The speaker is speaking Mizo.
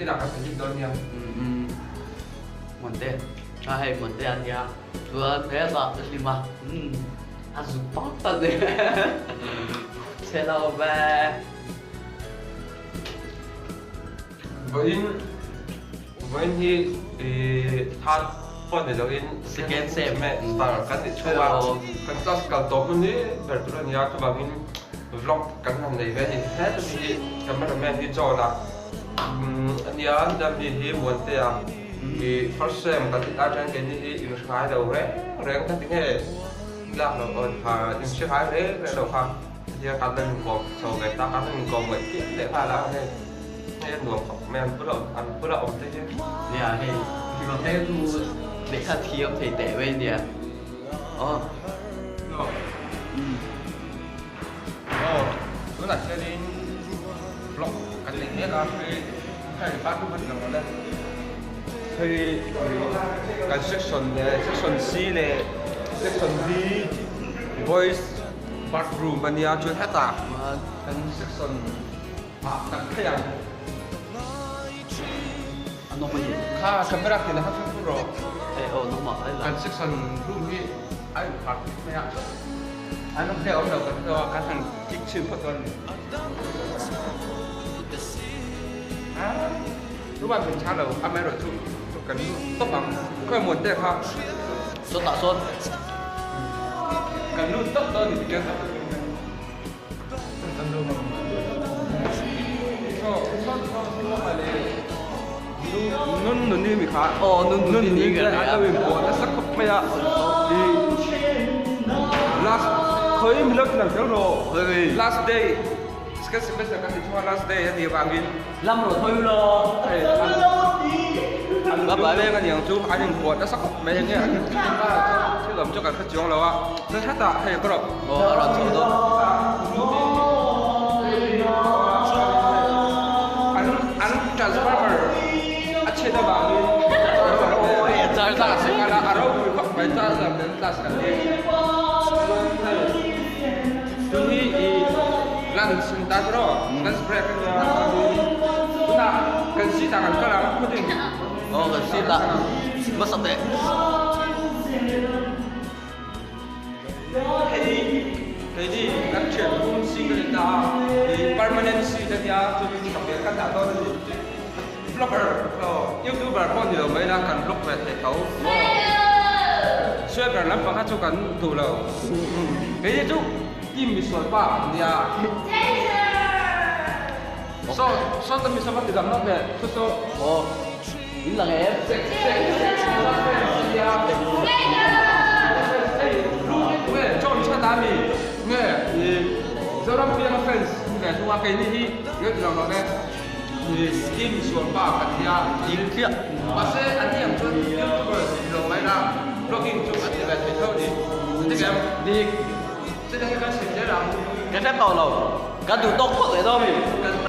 Kinah kan edit dawn nia. Muante a hei Muante a nia chuan hetah ka hlim a a zuk pap pap e chhe lo ve. Vawiin vawiin hi third pawh ni loin second semester kan nih chhung a kan class kal tawh hmun hi ber tur a nia chuvangin vlog kan han nei ve a ni. Heta mi hi cameraman hi John a ania Dami hi Muantea i first sem kan tih lai chuan keini hi inhre ngai lo reng reng ka ti nge lak loh aw ha inhre ngai reng reng lo kha hetia kan la inkawm chho ve ta kan la inkawm ngaih piah leh nghal a hei hei a nuam khawp mai an bula an bula awm te hi. Nia hei hlim ang hei chu lehkha thiam thei teh mai nia aw. Aw, tunah hianin vlog kan nei mek a, hei hei bathroom a ni lo le. Hei kan section leh section C leh section B boys bathroom a nia chuan hetah kan section ah kan phei ang. Kha camera tih la kha fimkhur rawh. Kan section room hi a inkhar thut mai a. An awm hle awm lo kan hre a, kan han kick chhin phawt dawn a ni. Chuan min chhang lo, amaherawhchu chu kan lut tawp ang. Khawi muan te kha. Sawtah sawn. Kan lut tawp dawn a ni tichuan kan Nun nuni mi kha aw nun nuni te an lo inbuah nasa khawp mai a i last khawi mi lo tlan tel rawh last day second semester kan tih chhunga last day a nih avangin lam rawh thawi lo an leng a niang chu an inbuah nasa khawp mai enge an thil awm chu kan hre chuang lo a chuan hetah hei ka rawh aw a rawn chho dawn an an transformer a chhiat avangin class a kal a a ropui khawp mai class ah kan class kan nei chuan hei tun hi ih lunch an ta tawh lunch break a nia tunah kan seat ah kan kal ang khawtin aw kan seat ah hmasa teh. Hei keini kan thian room seat a ni ta a ih permanent seat a nia chuan chhak leh kan dah dawn a ni vlogger aw youtuber pawh ni lo mai ila kan vlog ve thei tho swagger lampang kha chu kan duh lo keini chu team misual pa an nia saw saw ta misual pa ti dang lawk leh thu saw aw. In lang em? John chhan a mi nge Zoram pianga fans ve thung a keini hi nge ti lang lo e team misual pa kan nia Ding chiah. Mahse an ni ang chuan youtubers ni lo mai la vlogging chu an ti ve thei tho ni. Dik em? Dik. Chutah hian kan hrilh zel ang. Ka hre tawh lo. Ka duh tawk phawt leh dawn mi.